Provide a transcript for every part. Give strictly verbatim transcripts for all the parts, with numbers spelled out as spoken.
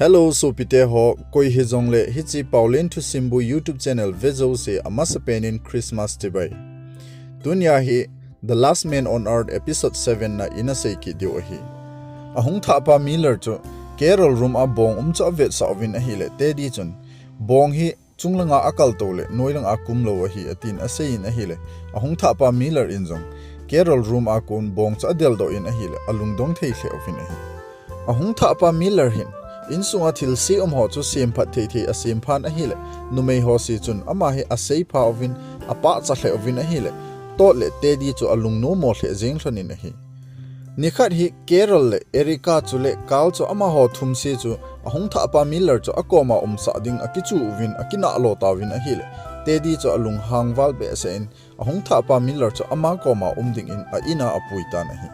Hello, sopite ho, koi hijongle, hiche Paulin Thusimbu YouTube channel vejouse amasapen in Christmas chibai. Tunia hi The Last Man on Earth episode seven na ina seikit diu ahi. Ahung thahpa Miller chu Carol room a bong um chu avetsah uvin ahile, Teddy chun bong hi chunglanga akaltou le noilang a kumlou ahi, atin aseiyin ahile, ahung thahpa Miller in jong Carol room a kon bong chu adeldoh in ahile, alungdong thei lheh uvin ahi. Ahung thahpa Miller hin insunga thilse umho chu semphat thei thei asemphan ahile, numei ho se chun ama hi aseipha uvin, apahcha lheh uvin ahile, Todd le Teddy chu alungnom mo lheh jeng lhonin ahi. Nikhat hi Carol le Erica chule Carl chu amaho thumse chu ahung thahpa Miller chu akoma umsah ding akichu uvin akinahlo tauvin ahile, Teddy chu alunghang val behseh in ahung thahpa Miller chu ama koma um dingin a-in a apui tan ahi.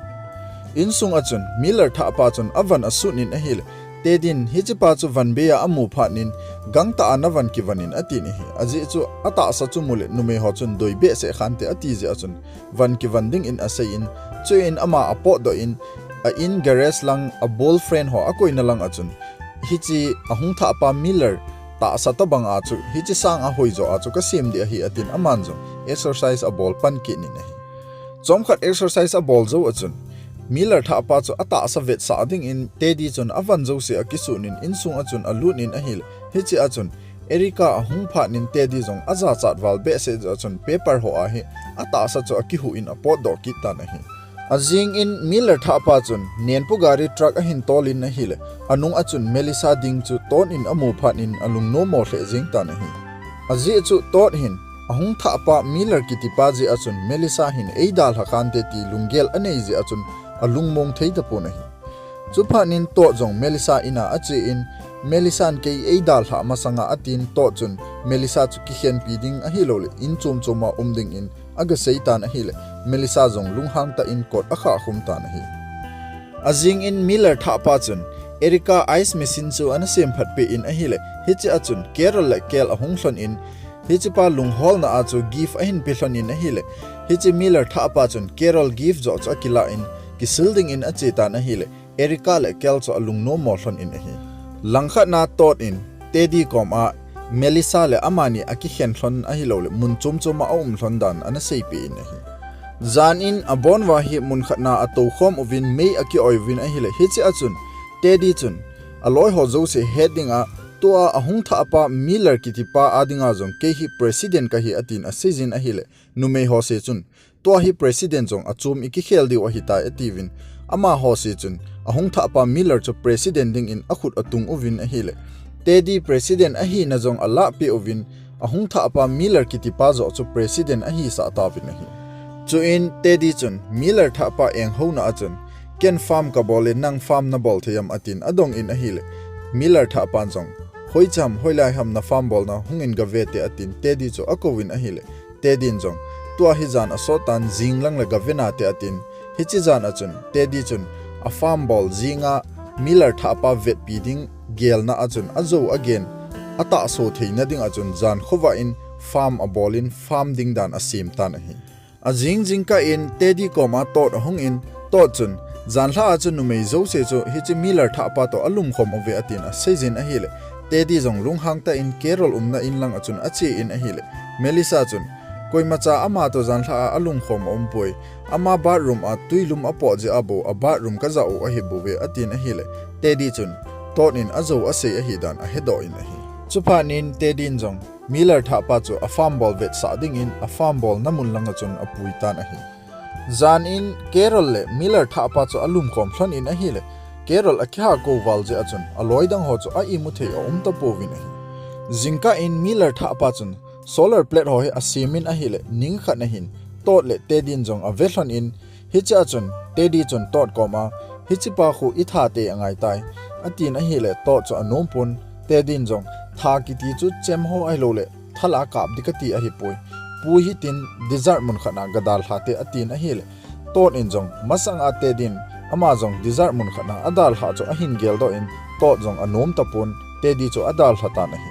Insunga chun Miller thahpa chun avan asut in ahile, Teddy in hichepa chu vanbei a amu phatnin, gangtah a navan kivan in atin ahi. Ajeh chu atahsa chu mule numei ho chun doi behseh khante ati jeh a chun van kivan dingin aseiyin, chuin ama apotdoh in, a-in garage lang, a boyfriend ho akoina lang a chun, hiche ahung thahpa Miller tahsa tobang a chu, hiche sang a hoijo a chu kasem ding ahi, atin aman jong exercise abol pan kit in ahi. Chomkhat exercise abol jou a chun, Miller thahpa chu atahsa vetsah dingin Teddy chun avan jouse akisunin insunga chun alut in ahile, hiche a chun Erica ahung phatnin Teddy jong ajachat val behseh jeh a chun paper ho a hi atahsa chu akihuh in apotdoh kit tan ahi. Ajing in Miller thahpa chun nenpu gari truck ahin tolin ahile, anung a chun Melissa ding chu Todd in amu phatnin alungnom mo lheh jeng tan ahi. Ajeh chu Todd hin ahung thahpa Miller kitipa jeh a chun Melissa hin eidalha khante ti lunggel anei jeh a chun alungmong thei tapon ahi. Chuphatnin Todd jong Melissa in a achen, Melissa in kei eidalhah masanga atin Todd chun Melissa chu kikhenpi ding ahiloule in chom choma um dingin agasei tan ahile, Melissa jong lunghang tah in kot akhah khum tan ahi. Ajing in Miller thahpa chun Erica ice machine chu ana semphat peh in ahile, hiche a chun Carol le Carl ahung lhon in, hichepa lungholna a chu gift ahin pe lhon in ahile, hiche Miller thahpa chun Carol gift joh chu akilah in kisil dingin ache tan ahile, Erica le Carl chu alungnom mo lhon in ahi. Langkhat na Todd in Teddy koma Melissa le amani akikhen lhon ahiloule mun chom choma aum lhon dan ana seipeh in ahi. Jan in abon uva hi munkhat na atoukhom uvin mei aki-oi uvin ahile, hiche a chun Teddy chun aloi ho jouse het dinga, tua ahung thahpa Miller kitipa a dinga jong kei hi president kahi atin aseijin ahile, numei ho se chun, tua hi president jong achom ikikhel diu ahitai atiuvin, amaho se chun ahung thahpa Miller chu president dingin akhut atung uvin ahile, Teddy president ahina jong alahpeh uvin, ahung thahpa Miller kitipa joh chu president ahisah tauvin ahi. Chuin Teddy chun Miller thahpa enghouna a chun, ken farm kabol e, nang farm nabol thei am atin adong in ahile, Miller thahpan jong, hoiche ham hoilai ham na farm bolna, hungin gavete atin Teddy chu akouvin ahile, Teddy in jong, tua hi jan asot tan, jing lang le gave nate atin, hiche jan a chun Teddy chun a farm bol jinga Miller thahpa vetpi ding gelna a chun ajou agen, atahso theina ding a chun jan khovah in farm abol in farm ding dan asem tan ahi. Ajing jingkah in Teddy koma Todd ahung in, Todd chun, janlhah a chu numei jouse chu hiche Miller thahpa toh alumkhom uve atin aseijin ahile, Teddy jong lunghang tah in Carol umna in lang a chun ache in ahile, Melissa chun, koimacha ama toh janlhah a alumkhom aumpoi, ama bathroom a twilum apoh jeh a bou a bathroom kajah u ahibouve atin ahile, Teddy chun Todd in ajou asei ahidan ahedoh in ahi. Chuphatnin Teddy in jong Miller thahpa chu a farm bol vetsah dingin a farm bolna mun langa chun apui tan ahi. Jan in Carol le Miller thahpa chu alumkhom lhon in ahile, Carol akiha kou val jeh a chun aloi dang ho chu a-imu thei aum tapouvin ahi. Jingkah in Miller thahpa chun solar plate ho hi asem in ahile, ningkhat na hin Todd le Teddy in jong ave lhon in, hiche a chun Teddy chun Todd koma, hichepa khu itha tei angaitai, atin ahile, Todd chu anompon, Teddy in jong, tha kiti chu chem ho ahiloule thala kap ding kati ahipoi, pui hitin desert munkhat na gadalhate atin ahile, Todd in jong masanga Teddy in ama jong desert munkhat na adalhah chu ahin geldoh in, Todd jong anom tapon, Teddy chu adalha tan ahi.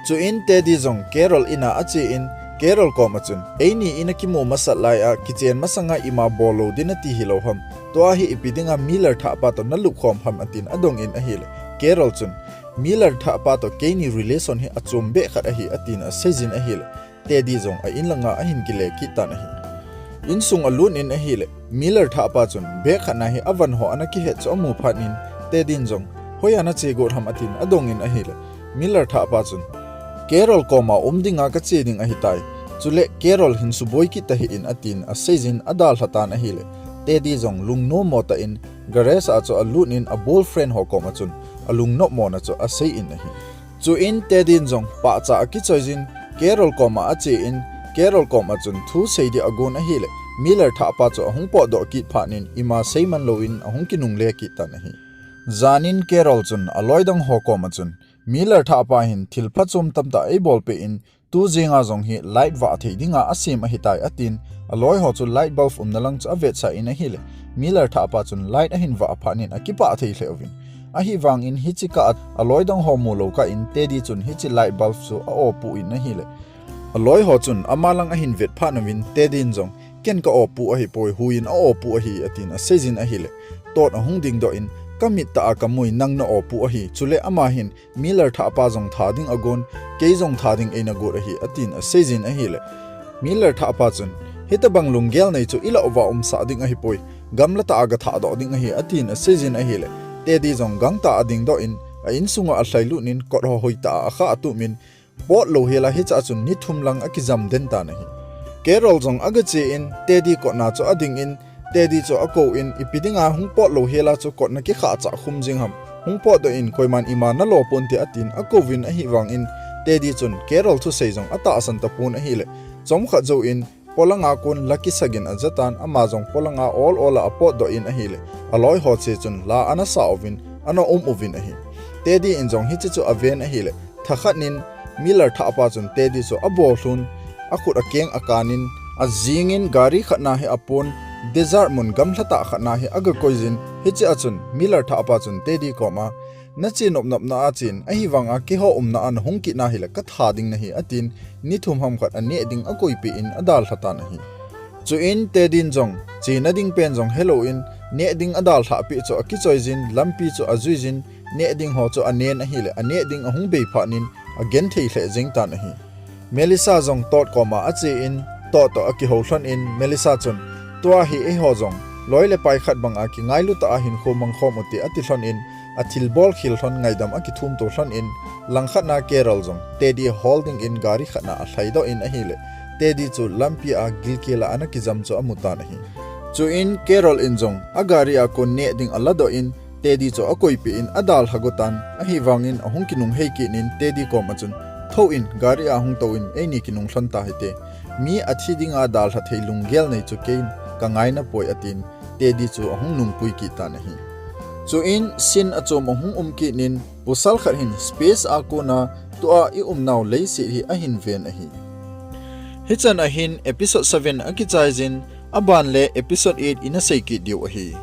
Chuin Teddy jong Carol in a ache in, Carol koma chun, eini ina kimu masat lai a kichen masanga ima bol lou ding nati hilou ham, tua hi ipi dinga Miller thahpa toh nalupkhom ham atin adong in ahile, Carol chun, Miller thahpa toh keini relation hi achom behkhat ahi, atin aseijin ahile, Teddy jong a inlanga ahin kile kit tan ahi. Insung alut in ahile, Miller thahpa chun, bag khatna hi avan ho ana kihet chu amu phat in, Teddy in jong, hoiya nache got ham atin adong in ahile, Miller thahpa chun, Carol koma um dinga kache ding ahitai. Chule Carol hin suboi kit tahih in atin aseijin adalha tan ahile, Teddy jong lungnom mo tah in, garage a chu alut in a boyfriend ho koma chun, alungnop mona chu asei in ahi. Chuin Teddy in jong pahcha akichoijin, Carol koma ache in, Carol koma chun thu sei ding agon ahile, Miller thahpa chu ahung potdoh kit phat in ima seiman louvin ahung kinungle kit tan ahi. Janin Carol chun aloi dang ho koma chun, Miller thahpa hin thil phachom tamtah eibolpeh in, tu jenga jong hi light vah thei dinga asem ahitai atin, aloi ho chu light bulb umna lang chu avetsah in ahile, Miller thahpa chun light ahin vah phat in akipah thei lheh uvin. Ahivangin hiche kah a aloi dang ho mulou kah in Teddy chun hiche light bulb chu a-off pu in ahile, aloi ho chun ama lang ahin vet phat uvin Teddy in jong, ken ka-off pu ahipoi, huiyin a-off pu ahi, atin aseijin ahile, Todd ahung dingdoh in, kamit tah a kamui nang na-off pu ahi, chule ama hin Miller thahpa jong tha ding agon, kei jong tha ding eina got ahi, atin aseijin ahile, Miller thahpa chun, hitabang lunggel nei chu ilah uva umsah ding ahipoi, gamla tah a gathahdoh ding ahi, atin aseijin ahile, Teddy jong gangtah a dingdoh in, a insunga alhailut in kot ho hoitah a akha atup in, pot louhela hichea chun ni thum lang akijam den tan ahi. Carol jong agache in, Teddy kotna chu ading in, Teddy chu akou in, ipi dinga hung pot louhela chu kotna kikhahchah khum jing ham, hung potdoh in koiman ima nalo ponte atin akouvin ahivangin, Teddy chun Carol thusei jong atahsan tapon ahile, chomkhat jouvin, polanga kon la kisagin ajatan, ama jong polanga ol ol a apotdoh in ahile, aloi ho che chun la ana sa uvin, ana um uvin ahi. Teddy in jong hiche chu aven ahile, thakhat in Miller thahpa chun Teddy chu abolhun, akhut akeng akanin, ajingin gari khatna hi apon, desert mun gamlhatah khatna hi agakoijin, hichea chun Miller thahpa chun Teddy koma, nache nopnopna a chen, ahivanga keiho umna a nahung kit nahile katha ding nahi, atin, ni thum ham khat aneh ding akoipeh in adalha tan ahi. Chuin Teddy in jong, chena ding pen jong helouvin, neh ding adalhah peh chu akichoijin, lampi chu ajuijin, neh ding ho chu anen ahile, aneh ding ahung bei phat in, agenthei lheh jeng tan ahi. Melissa jong Todd koma ache in, Todd toh akihou lhon in, Melissa chun, tua hi eiho jong loi le pai khat banga kingailu tah a hinkho mangkhom ute, ati lhon in, athilbol khel lhon, ngaidam akithumto lhon in, langkhatna Carol jong Teddy hol dingin gari khatna alhaidoh in ahile, Teddy chu lampia gilkel a ana kijam chu amutan ahi. Chuin Carol in jong agari a kon neh ding aladoh in, Teddy chu akoipeh in adalha gotan, ahivangin ahung kinunghei kit in Teddy koma chun, thou in, gari a hung tou in, eini kinung lhon tahite. Mi athi dinga dalha thei lunggel nei chu keiin kangai napoi, atin, Teddy chu ahung nungpui kit tan ahi. Chuin scene achom ahung um kit in, pasal khat hin space a kona tua i-umnau leiset hi ahin ven ahi. Hichan ahin episode seven akichaijin, aban le episode eight ina sei kit diu ahi.